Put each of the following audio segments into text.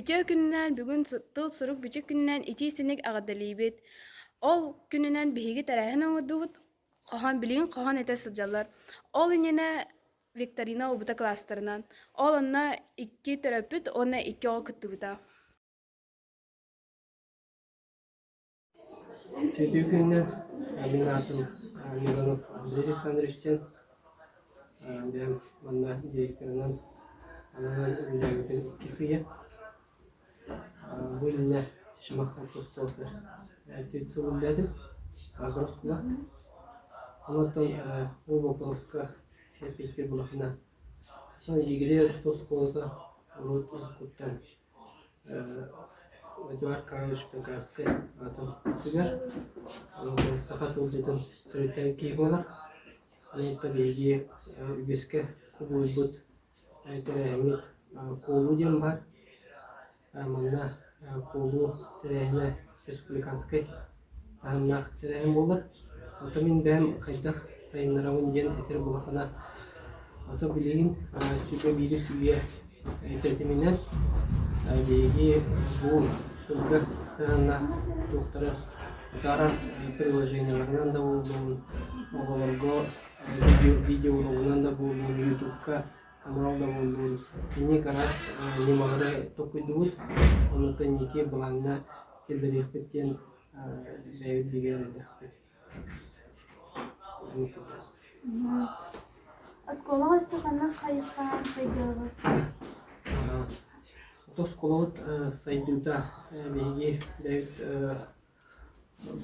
Үтүө күнүнэн бүгүн тыл сурук-бичик күнүнэн итии-синик эҕэрдэлиибит. Ол күнүнэн биһиги тэрээһин оҥордубут, хоһоон билигин хоһоон этэ сылдьаллар. Ол иннинэ викторина ылбыта кылаастарынан. Ол онно икки төрөппүт уонна икки оҕо кыттыбыта. Үтүө күнүнэн мин аатым Миронов Андрей Александрович диэн. Бэйэм манна директорынан ананан үлэлээбитим иккис ыйа. Бу иннинэ Чычымах оскуолатыгар түөрт сыл үлэлээтим, агрооскуола. Онтон бу боппуруоска эппиэттиир буоллахпына, Игири орто оскуолата урут уруккуттан Эдуард Карлович Пекарскай аатын сүгэр. Саха тылдьытын төрүттээбит киһи буолар. Онон биһиги үгүскэ кубулуйбут тэрээһиммит Куолу диэн баар. Манна Куолу тэрээһинэ республиканскай таһымнаах тэрээһин буолар. Ото мин бэйэм хайдах сайыннарабын диэн этэр буоллаххына, ото билигин сүбэ биири сүүйэ тэтиминэн биһиги бу тылга сыһыаннаах туохтары араас приложениеларынан да буоллун, оҕолорго видеоуруогунан да буоллун, ютубка канал да буоллун, инник араас ньымалары толкуйдуубут. Онуоха инники былааҥҥа киллэриэхпит диэн бэйэбит бигэ эрэллээхпит. Оскуолаҕа өссө ханнык хайысханан сайдыаҕыт? Оскуолабыт сайдыыта биһиги бэйэбит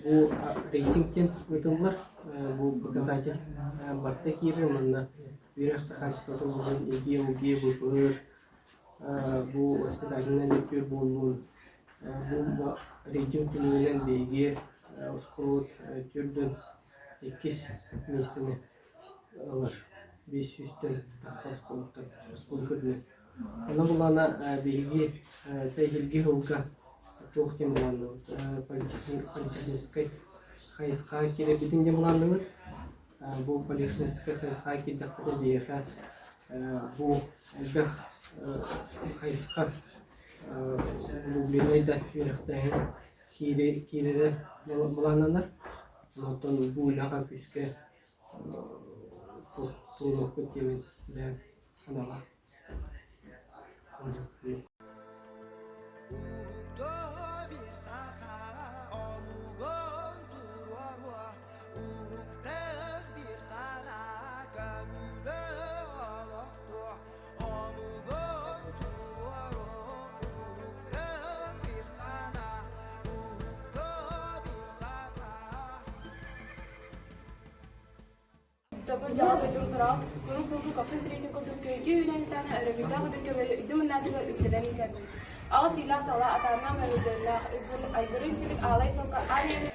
бу рейтинг диэн ыытыллар. Бу показатель барыта киирэр манна үөрэх да хаачыстыбата буоллун, ЕГЭ, ОГЭ, БПР, бу воспитательнай ликбез буоллун, Бу рейтинг түмүгүнэн биһиги оскуолабыт төрдүн иккис миэстэни ылар. 500-тэн тахса оскуолаттан республика үрдүнэн. Онно былаана биһиги эһиилги сылга туох диэн былаанныбыт? Политехническай хайысхаҕа киирэбитин диэн былаанныбыт. Бу политехническай хайысхаҕа киирдэхпитинэ биһиэхэ бу элбэх хайысха углубленнай да үөрэхтээһин киирэрэ былааннанар. Онтон бу үлэҕэ күүскэ туруохпут диэмин бэйэм санаалаах. Төгүл дьаҕа дойдум тураҕас, муҥ сылгы көхсүн тириитин курдук күөйдүү үүнэн истэҕинэ өрөгөйдөөх үрдүккэ бэйэ үрдүм мыннаатыгар үктэнэн кэллим. Аҕыс иилээх сала атааннаах мөрүллүөннээх, айгырыын силик аалай солко аан ийэни.